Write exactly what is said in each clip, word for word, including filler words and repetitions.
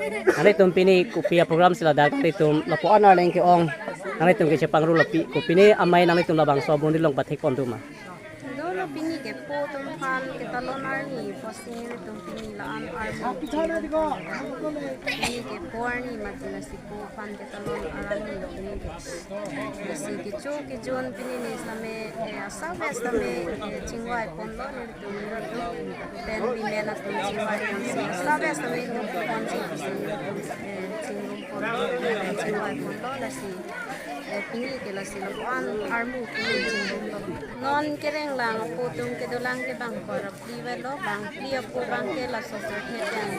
Nanglitum pini kopi a-program si ladak nanglitum lapu-an arleng ke-ong nanglitum kechepangrulo pi, ko pini amei nanglitum labangso abundilong pathek pon doma? Dolo, pini ke po atum aphan ketalon arni pusi nelitum pini la-an arni. Pini ke po arni mati, lasi po aphan ketalon arni lo pini ke. Lasi kecho kejun pini ni sitame, eh, asap sitame, eh, chingvai ponlo nelitum nelitum. Pen women atum chingvai ponsi asap sitame nelitum ponsi, eh, chingrum ponlo, chingvai ponlo, lasi, eh, pini ke lasi lapu-an armu pini chingrumlo. Non kerenglang apo atum kedolang ke bang ko ra phli avelo, bang phli apo abang ke laso pirthe pen.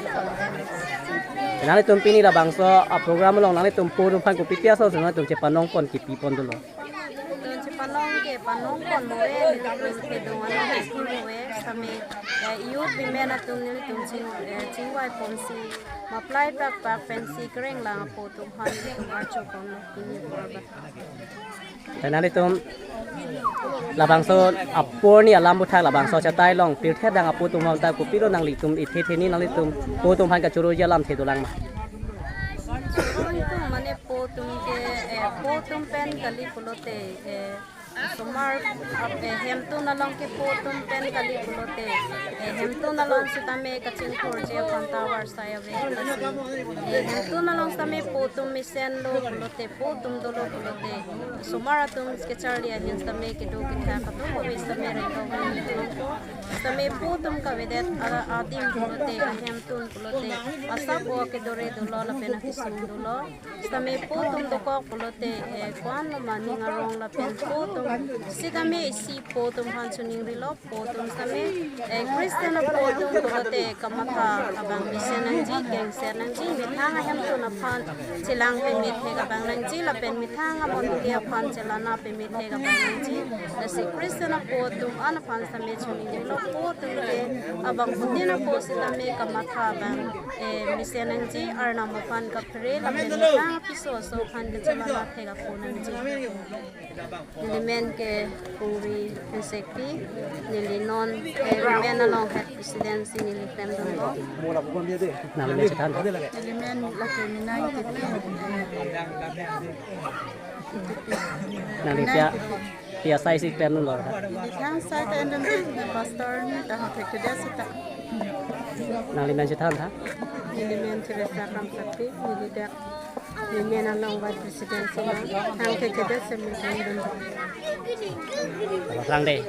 Nanglitum pini labangso a-program along nanglitum po atum aphan kopi pi ason si nanglitum chepanong pon kipi pon dolo? Nelitum chepanong ke panong pon mo-e, nelitum kedong ano kipi mo-e, sitame, eh, youth women atum nelitum ching, eh, chingvai ponsi, maplai prakpak pensi kerenglang apo atum aphan nelitum archo ponlo pini porbat. Te nanglitum labangso apo arni alam aputhak labangso achetai along pirthe adang apo atum aphan ta kopilo nanglitum ithe theni nanglitum po atum aphan kachoro-ji alamthe dolang ma? Choro itum mane po atum ke, eh, po atum pen kali pulote, eh, osomar, eh, hemtun along ke po atum pen kali pulote, eh, hemtun along sitame kachingthurji aphan ta varsai ave. Lasi, eh, hemtun along sitame po atum mesenlo pulote, po atum dolo pulote, osomar atum kecharli ahin sitame kedo kethak atum ave sitame rengdok rengdok. Sitame po atum kavedet a-, adim pulote, ahemtun pulote, asap o kedore dolo lapen akesung dolo. Sitame po atum dokok pulote, eh, ko-an lo ma ning arong lapen po atum sitame isi po atum aphan choningrilo, po atum sitame, eh, Christian apo atum pulote kamatha abang mesen nangji, kengser nangji, methang ahemtun aphan chelang pemethek abang nangji, lapen methang amonit aphan chelana pemethek abang nangji. Lasi Christian apo atum an aphan sitame choningrilo, po atum ke abangphutin apo sitame kamatha abang, eh, mesen nangji, Arnam aphan kaphere lapen methang apiso aso aphan kachelana thek apo nangji. Neli men ke Pungri Hansekpi, neli non, eh, women along head president si neli klemdunlo. Nangli men chethan tha? Neli men lake Minai Tipi. Nangli pia, pia asai si klemdunlo tha? Neli thang asai ta endon dek, pastor ni ta hak kekedet seta. Nangli men chethan tha? Neli men Teresa Kramsapi, neli dak women along vice president si nang, hang kekedet si neli klemdun. Lang dei.